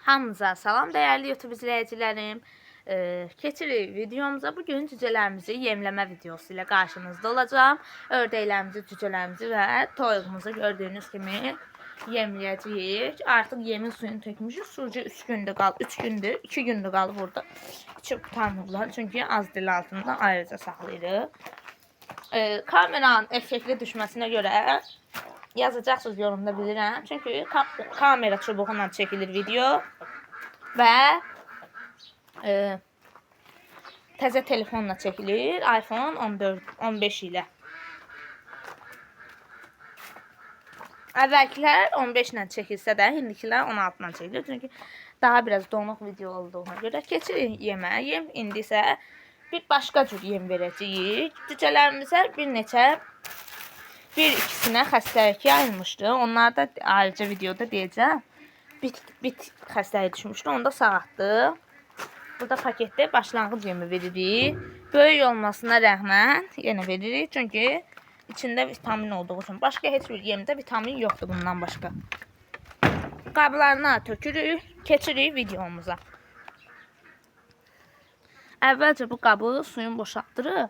Hamınıza salam dəyərli YouTube izləyicilərim. Keçirik videomuza. Bugün cücələrimizi yemləmə videosu ilə qarşınızda olacağam. Ördəklərimizi, cücələrimizi və toyuğumuzu gördüyünüz kimi yemləyəcəyik. Artıq yemin suyunu tökmüşük. Sucu 3 gündür qal, 3 gündür, 2 gündür qalıb orada. İçib qurtarmıblar. Çünki az dil altında ayrıca saxlayırıq. Kameranın effektli düşməsinə görə yazacaqsınız yorumda bilirəm. Çünki kamera çubuğu ilə çəkilir video və e, təzə telefonla çəkilir. iPhone 14, 15 ilə. Əvvəlkilər 15 ilə çəkilsə də, indikilər 16 ilə çəkilir. Çünki daha biraz donuq video olduğuna görə keçirik yeməyə. Yem indi isə bir başqa cür yem verəcəyik. Cücələrimizə bir neçə bir ikisinə xəstəlik yayılmışdı. Onlar da ayrıca videoda deyəcəm. Bit xəstəliyi düşmüşdü. Onu da sağaltdıq. Burada paketdə başlanğıc yemi veririk. Böyük olmasına rəğmən yenə veririk. Çünki içində vitamin olduğu üçün. Başqa heç bir yemdə vitamin yoxdur bundan başqa. Qablarına tökürük, keçirik videomuza. Əvvəlcə bu qabı suyun boşaltdırıq.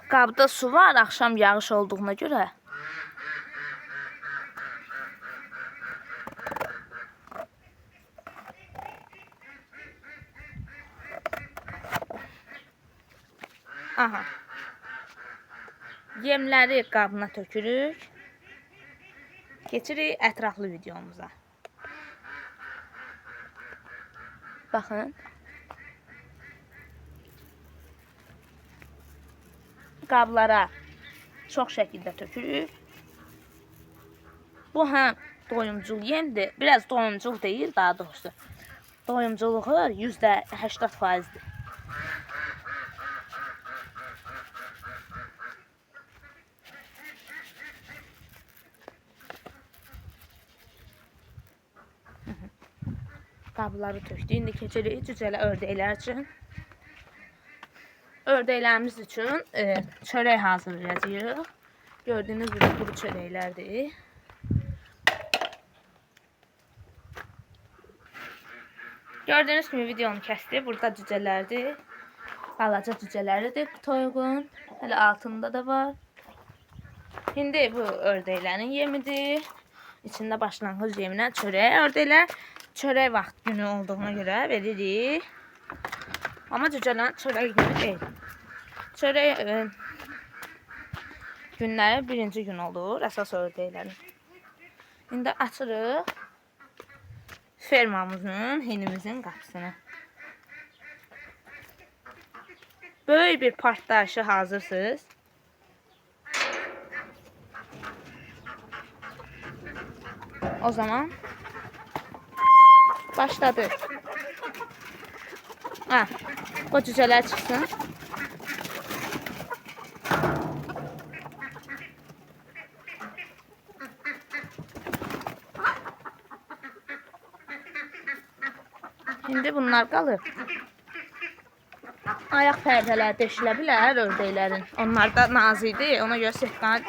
Qabda su var, axşam yağış olduğuna görə. Aha. Yemləri qabına tökürük. Keçirik ətraflı videomuza. Baxın. Qablara çox şəkildə tökürük. Bu həm doyumcul yemdir. Biraz doyumcul deyil, daha doğrusu. Doyumculuğu %80%-dir. Qabları tökdük. İndi keçirik cücələ ördəklər üçün. Ördəklərimiz üçün çörək hazırlayacağıq. Gördüyünüz gibi quru çörəklərdir. Gördüyünüz kimi videonu kəsdi. Burada cücələrdir. Balaca cücələridir bu toyuğun. Hələ altında da var. İndi bu ördəklərin yemidir. İçində başlanğıc yeminə çörək. Ördəklər çörək vaxt günü olduğuna görə veririk. Amma cücələrin çörək günü deyil. Çörək günləri birinci gün olur. Əsas ördəklərin. İndi açırıq fermamızın, hinimizin qapısını. Böyük bir partlayışı hazırsınız. O zaman başladı. Ha, o cücələr çıxsın. İndi bunlar qalır. Ayaq pərdələri deşilə bilər ördəklərin. Onlar da nazikdir. Ona görə setkanı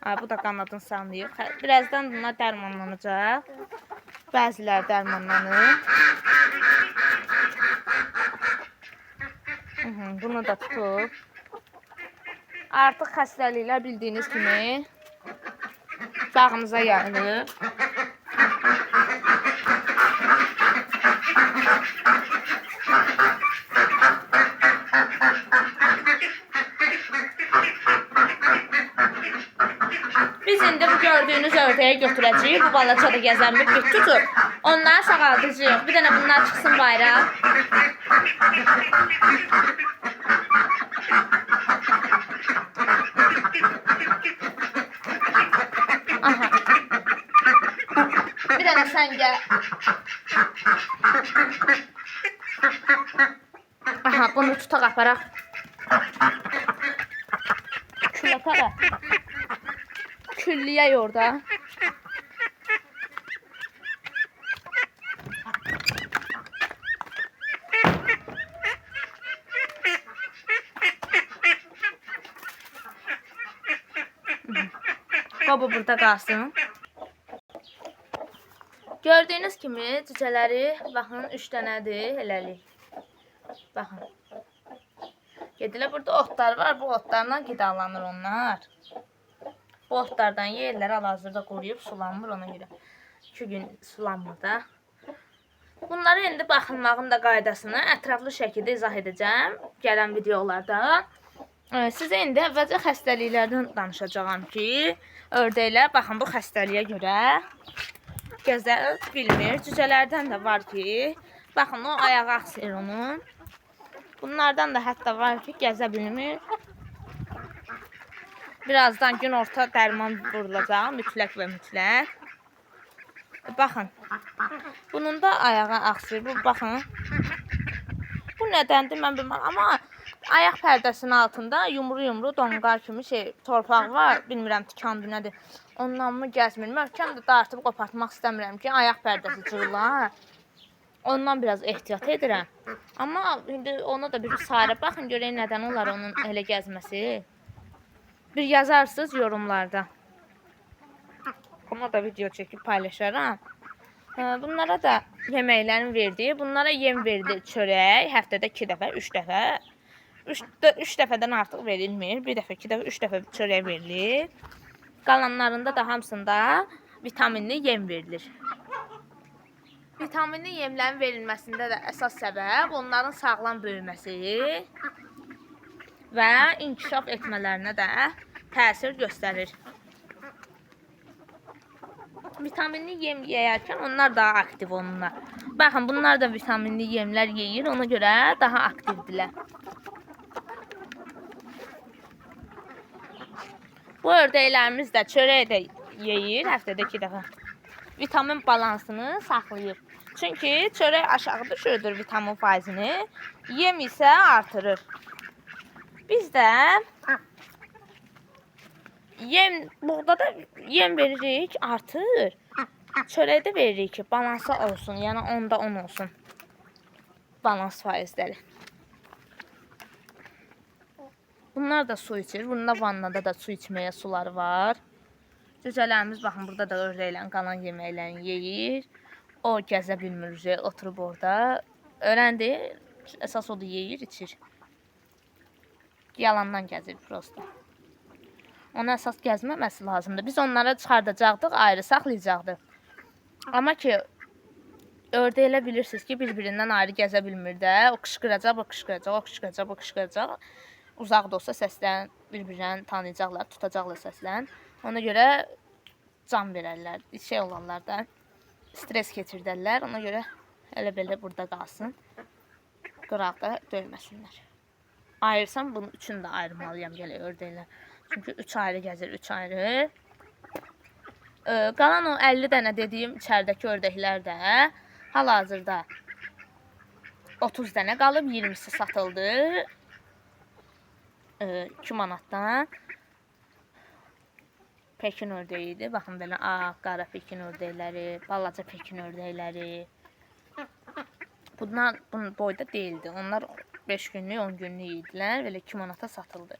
Ay, bu da qanadını sallayıb. Birazdan bunlar dərmanlanacaq. Bəziləri dərmanlanır. Bunu da tutub. Artıq xəstəliklər bildiyiniz kimi bağımıza yayılır. Biz indi bu gördüyünüz ördəyi götürəcəyik. Bu balaca da gəzən bir bit tutur. Onları sağaldacağıq. Bir dənə bunlar çıxsın bayrağa. Aha. Bir dənə sən gəl. Aha, bunu tutaq aparaq. Kül aparaq. Küllüyək orada. Qobu burada qalsın. Gördüyünüz kimi cücələri baxın 3 dənədir hələlik. Baxın. Gedirlər, burada otlar var. Bu otlarla qidalanır onlar. Bu otlardan yerlər hal-hazırda quruyub sulanmır ona görə. 2 gün sulanmır da. Bunlara indi baxılmağın da qaydasını ətraflı şəkildə izah edəcəm gələn videolarda. Sizə indi əvvəlcə xəstəliklərdən danışacağam ki, ördəklər baxın bu xəstəliyə görə gəzə bilmir. Cücələrdən də var ki, baxın o ayağı axsayır onun. Bunlardan da hətta var ki, gəzə bilmir. Birazdan gün orta dərman vurulacaq, mütləq və mütləq. Baxın. Bunun da ayağı axsayır. Bu baxın. Bu nədəndir mən bilmirəm, amma ayaq pərdəsinin altında yumru-yumru donqar kimi şey torpaq var. Bilmirəm tikandır nədir. Ondan mı gəzmir. Möhkəm də dartıb qopartmaq istəmirəm ki, ayaq pərdəsi cırılar. Ondan biraz ehtiyat edirəm. Amma indi ona da bir sarı baxın görək nədən olar onun elə gəzməsi. Bir yazarsınız yorumlarda. Ona da video çəkib paylaşaram. Bunlara da yeməklərini verdi. Bunlara yem verdi çörək həftədə 2 dəfə, 3 dəfə. 3 dəfədən artıq verilmir. 1 dəfə, 2 dəfə, 3 dəfə çörək verilir. Qalanlarında da hamısında vitaminli yem verilir. Vitaminli yemlərin verilməsində də əsas səbəb onların sağlam böyüməsi və inkişaf etmələrinə də təsir göstərir. Vitaminli yem yeyərkən onlar daha aktiv olurlar. Baxın, bunlar da vitaminli yemlər yeyir, ona görə daha aktivdirlər. Bu ördəklərimiz də çörək də yeyir həftədə 2 dəfə. Vitamin balansını saxlayır. Çünki çörək aşağı düşürdür vitamin faizini, yem isə artırır. Biz də yem buğdada yem veririk, artır. Çörəkdə veririk ki, balansa olsun, yəni 10-da 10 olsun. Balans faizləri. Bunlar da su içir. Bunda vannada da su içməyə suları var. Cücələrimiz baxın burada da ördəklərin qalan yeməklərini yeyir. O gəzə bilmir, oturub orada. Öyrəndi, əsas odur yeyir, içir. Yalandan gəzir prosta. Ona əsas gəzməməsi lazımdır. Biz onlara çıxardacaqdıq, ayrı saxlayacaqdıq. Amma ki, ördək elə bilirsiniz ki, bir-birindən ayrı gəzə bilmir də. O qışqıracaq, bu qışqıracaq, o qışqıracaq, bu qışqıracaq. Uzaq da olsa səslən, bir-birini tanıyacaqlar, tutacaqlar səslən. Ona görə can verərlər, şey olanlar da stres keçirdərlər. Ona görə elə belə burada qalsın. Qıraqda döyməsinlər. Ayırsam bunun üçün də ayırmalıyam gələk ördəklər. Çünki 3 ayrı gəzir, 3 ayrı. Qalan o 50 dənə dediyim içəridəki ördəklər də hal-hazırda 30 dənə qalıb, 20-si satıldı. 2 manatdan. Pekin ördəyi idi. Baxın belə ağ, qara Pekin ördəkləri, balaca Pekin ördəkləri. Bunlar bunun boyda deyildi. Onlar 5 günlük, 10 günlük idilər. Belə 2 manata satıldı.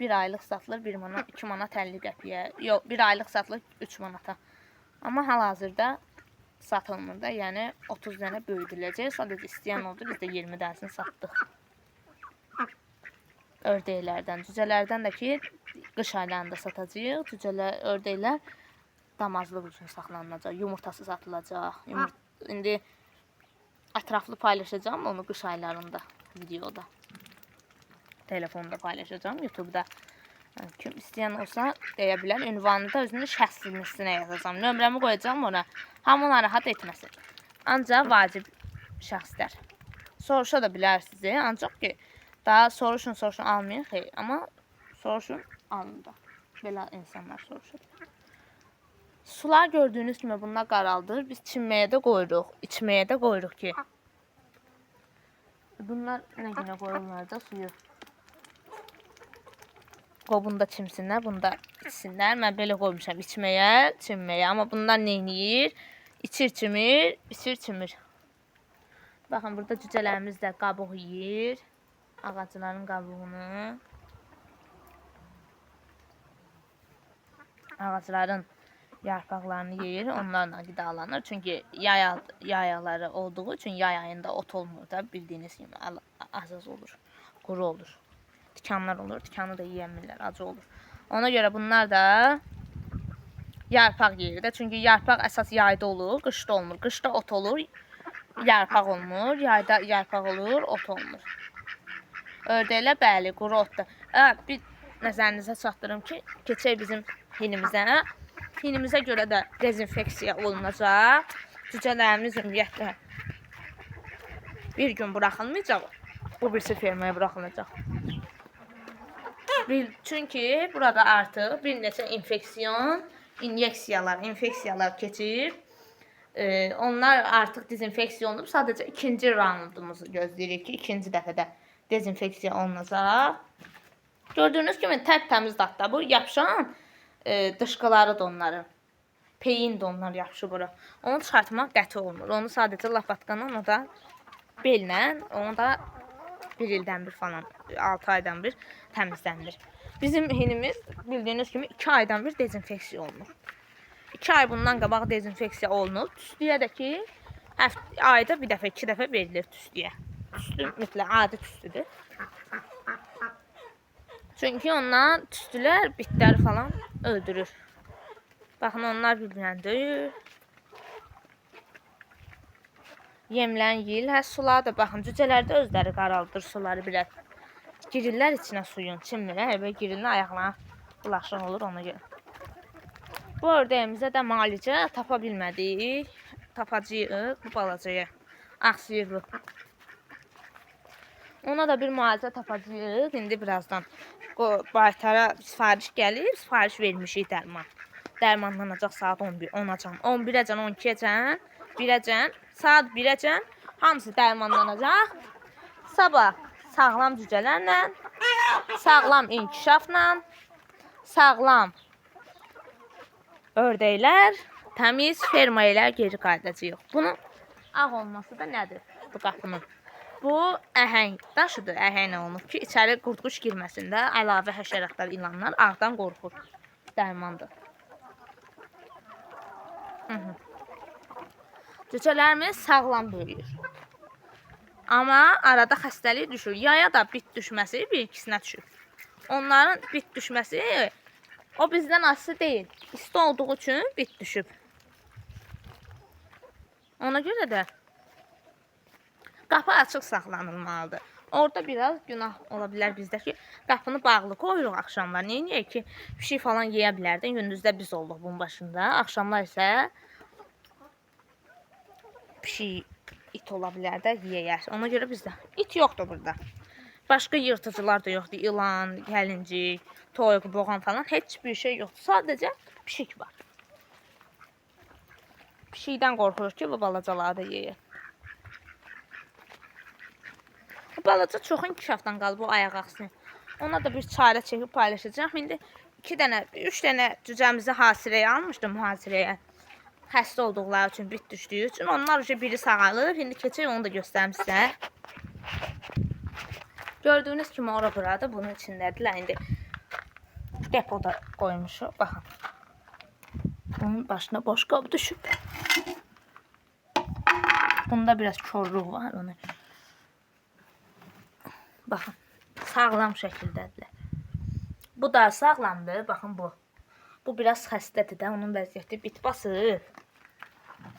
1 aylıq satılır 1 manat, 2 manat 50 qəpiyə. Yox, 1 aylıq satılır 3 manata. Amma hal-hazırda satılmır da. Yəni 30 dənə böyüdüləcək. Sadəcə istəyən oldu, biz də 20 dənəsini satdıq. Ördəklərdən, cücələrdən də ki, qış aylarında satacağıq. Cücələr, ördəklər damazlıq üçün saxlanılacaq, yumurtası satılacaq. İndi ətraflı paylaşacağım onu qış aylarında videoda. Telefonda paylaşacağım, YouTube'da. Kim istəyən olsa deyə bilər. Ünvanı da özünün şəxsinin üstünə yazacağım. Nömrəmi qoyacağım ora. Hamı narahat etməsin. Ancaq vacib şəxslər. Soruşa da bilərsiniz. Ancaq ki, daha soruşun, soruşun almayın, xeyr. Amma soruşun, alın da. Belə insanlar soruşur. Sular gördüyünüz kimi bunlar qaraldır. Biz çimməyə də qoyuruq, içməyə də qoyuruq ki. Bunlar nə günə qoyurlar da suyu. Qoy bunda çimsinlər, bunda içsinlər. Mən belə qoymuşam içməyə, çimməyə. Amma bunlar nə eləyir? İçir, çimir, içir, çimir. Baxın, burada cücələrimiz də qabıq yeyir. Ağacların qabığını. Ağacların yarpaqlarını yeyir, onlarla qidalanır. Çünki yayaları olduğu üçün yay ayında ot olmur da, bildiyiniz kimi az-az olur, quru olur. Tikanlar olur, tikanı da yeyəmirlər, acı olur. Ona görə bunlar da yarpaq yeyir də. Çünki yarpaq əsas yayda olur, qışda olmur. Qışda ot olur, yarpaq olmur. Yayda yarpaq olur, ot olmur. Ördəklər bəli, quru otdur. Bir nəzərinizə çatdırım ki, keçək bizim hinimizə. Hinimizə görə də dezinfeksiya olunacaq. Cücələrimiz ümumiyyətlə bir gün buraxılmayacaq. Bu birisi fermaya buraxılacaq. Çünki burada artıq bir neçə infeksiyon, inyeksiyalar, infeksiyalar keçib. Onlar artıq dezinfeksiya olunub. Sadəcə ikinci raundumuzu gözləyirik ki, ikinci dəfədə dezinfeksiya olunacaq. Gördüyünüz kimi tərtəmiz datda bu yapışan dışqıları da onların. Peyin də onlar yapışır bura. Onu çıxartmaq qəti olmur. Onu sadəcə lapatqanla, o da bellə, onu da bir ildən bir falan, 6 aydan bir təmizlənir. Bizim hinimiz bildiyiniz kimi 2 aydan bir dezinfeksiya olunur. 2 ay bundan qabaq dezinfeksiya olunub. Tüstüyə də ki, ayda bir dəfə, 2 dəfə verilir tüstüyə. Tüstü mütləq adi tüstüdür. Çünki ondan tüstülər bitləri falan öldürür. Baxın, onlar bir-birini döyür. Yemlən yeyirlər, suları da baxın, cücələr də özləri qaraldır suları biraz. Girirlər içinə suyun, çimmirlər, belə girirlər, ayaqlarına bulaşıq olur ona görə. Bu ördəyimizə də müalicə tapa bilmədik. Tapacağıq bu balacaya. Ağsıyıqlı. Ona da bir müalicə tapacağıq. İndi birazdan baytara sifariş gəlib, sifariş vermişik dərman. Dərmanlanacaq saat 11, 10-acan, 11-əcən, 12-əcən, 1-əcən, saat 1-əcən hamısı dərmanlanacaq. Sabah sağlam cücələrlə, sağlam inkişafla, sağlam ördəklər, təmiz ferma ilə geri qayıdacağıq. Bunun ağ olması da nədir bu qapının? Bu əhəng daşıdır, əhənglə olunub ki, içəri qurd-quş girməsin də, əlavə həşəratlar, ilanlar ağdan qorxur. Dərmandır. Cücələrimiz sağlam böyüyür. Amma arada xəstəlik düşür. Yaya da bit düşməsi bir ikisinə düşür. Onların bit düşməsi o bizdən asılı deyil. İsti olduğu üçün bit düşüb. Ona görə də qapı açıq saxlanılmalıdır. Orada biraz günah ola bilər bizdə ki, qapını bağlı qoyuruq axşamlar. Neyniyək ki, pişik falan yeyə bilərdi. Gündüzdə biz olduq bunun başında. Axşamlar isə pişik, it ola bilər də yeyər. Ona görə bizdə it yoxdur burada. Başqa yırtıcılar da yoxdur. İlan, gəlincik, toyuq, boğan falan heç bir şey yoxdur. Sadəcə pişik var. Pişikdən qorxuruq ki, bu balacaları da yeyər. Bu balaca çox inkişafdan qalıb bu ayaq ağrısı. Ona da bir çarə çəkib paylaşacağam. İndi 2 dənə, 3 dənə cücəmizi hasirəyə almışdım, mühasirəyə. Xəstə olduqları üçün, bit düşdüyü üçün. Onlar uje biri sağalır. İndi keçək onu da göstərim sizə. Gördüyünüz kimi ora burada bunun içindədirlər. İndi depoda qoymuşuq. Baxın. Bunun başına boş qab düşüb. Bunda biraz korluq var ona. Baxın, sağlam şəkildədirlər. Bu da sağlamdır. Baxın bu. Bu biraz xəstədir də, onun vəziyyəti bit basır.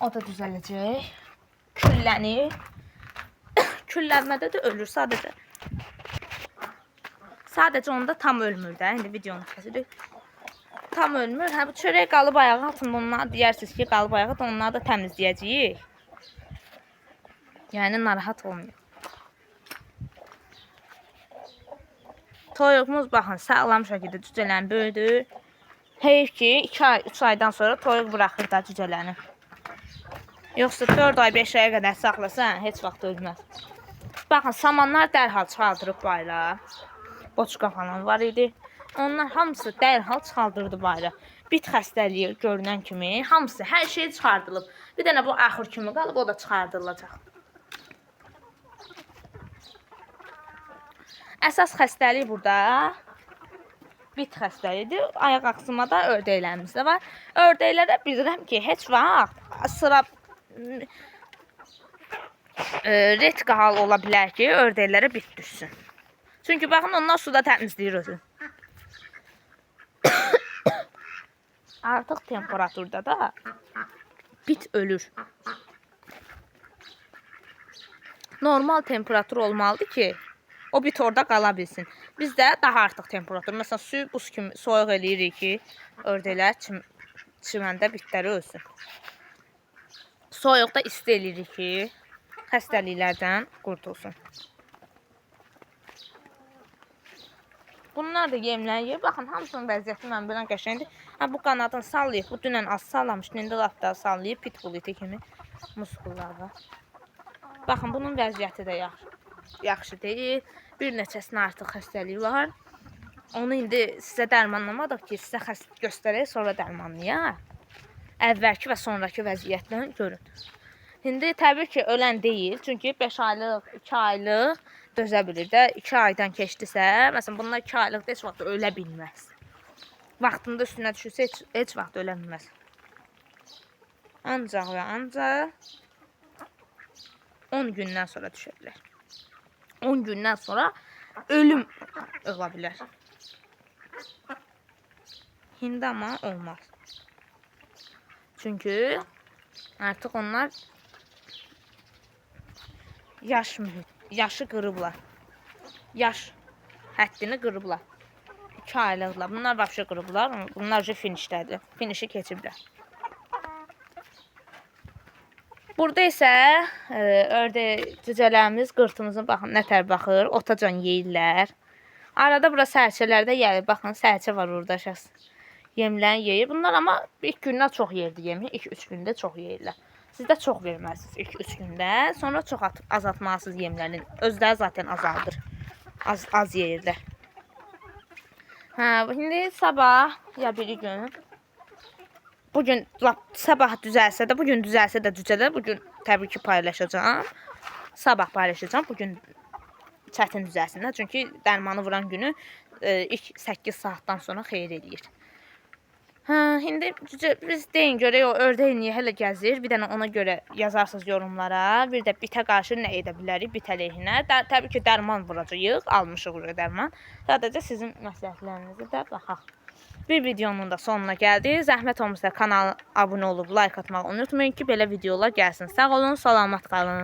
O da düzələcək. Küllənir. Küllənmədə də ölür sadəcə. Sadəcə onda tam ölmür də. İndi videonu kəsirik. Tam ölmür. Hə bu çörək qalıb ayağı altında onlar deyərsiniz ki, qalıb ayağı da onları da təmizləyəcəyik. Yəni narahat olmayın. Toyuğumuz baxın sağlam şəkildə cücələrini böyüdü. Heyf ki 2 ay, 3 aydan sonra toyuq buraxır da cücələrini. Yoxsa 4 ay, 5 aya qədər saxlasan heç vaxt ölməz. Baxın samanlar dərhal çıxardırıb bayıra. Boçka falan var idi. Onlar hamısı dərhal çıxardırdı bayıra. Bit xəstəliyi görünən kimi hamısı, hər şey çıxardılıb. Bir dənə bu axır kimi qalıb, o da çıxardılacaq. Əsas xəstəlik burada Bit xəstəliyidir. Ayaq axsıma da ördəklərimizdə var. Ördəklərə bilirəm ki, heç vaxt sıra retka hal ola bilər ki, ördəklərə bit düşsün. Çünki baxın onlar suda təmizləyir özünü. Artıq temperaturda da bit ölür. Normal temperatur olmalıdır ki, o bit orada qala bilsin. Biz də daha artıq temperatur, məsələn, suyu buz kimi soyuq eləyirik ki, ördəklər çiməndə bitləri ölsün. Soyuqda isti eləyirik ki, xəstəliklərdən qurtulsun. Bunlar da yemləyir. Baxın, hamısının vəziyyəti mən bilən qəşəngdir. Ha, bu qanadını sallayıb, bu dünən az sallamışdı, indi lap daha sallayıb, pitbull iti kimi muskullar var. Baxın, bunun vəziyyəti də yaxşı. Yaxşı deyil. Bir neçəsinin artıq xəstəliyi var. Onu indi sizə dərmanlamadıq ki, sizə xəstə göstərək, sonra dərmanlayaq. Əvvəlki və sonrakı vəziyyətlə görün. İndi təbii ki, ölən deyil. Çünki 5 aylıq, 2 aylıq dözə bilir də. 2 aydan keçdisə, məsələn, bunlar 2 aylıqda heç vaxt ölə bilməz. Vaxtında üstünə düşürsə heç vaxt ölə bilməz. Ancaq və ancaq 10 gündən sonra düşə bilər. 10 gündən sonra ölüm ola bilər. İndi amma olmaz. Çünki artıq onlar yaşı qırıblar. Yaş həddini qırıblar. 2 aylıqlar. Bunlar vəbşə qırıblar. Bunlar da finişdədir. Finişi keçiblər. Burada isə ördək cücələrimiz qırtımızın baxın nə tər baxır. Otacan yeyirlər. Arada bura sərçələr də gəlir. Baxın sərçə var orada şəxs. Yemləni yeyir. Bunlar amma ilk gündən çox yerdi yemi. İlk 3 gündə çox yeyirlər. Siz də çox verməlisiniz ilk 3 gündə. Sonra çox azaltmalısınız yemlərini. Özləri zaten azaldır. Az yeyirlər. Hə, indi sabah ya biri gün. Bugün lap sabah düzəlsə də, bugün düzəlsə də cücələr, bugün təbii ki paylaşacağam. Sabah paylaşacağam. Bugün çətin düzəlsinlər. Çünki dərmanı vuran günü ilk 8 saatdan sonra xeyir eləyir. Hə, indi cücə biz deyin görək o ördək niyə hələ gəzir? Bir dənə ona görə yazarsınız yorumlara. Bir də bitə qarşı nə edə bilərik bit əleyhinə. Təbii ki dərman vuracağıq. Almışıq oraya dərman. Sadəcə sizin məsləhətlərinizi də baxaq. Bir videonun da sonuna gəldik. Zəhmət olmasa kanala abunə olub like atmağı unutmayın ki, belə videolar gəlsin. Sağ olun, salamat qalın.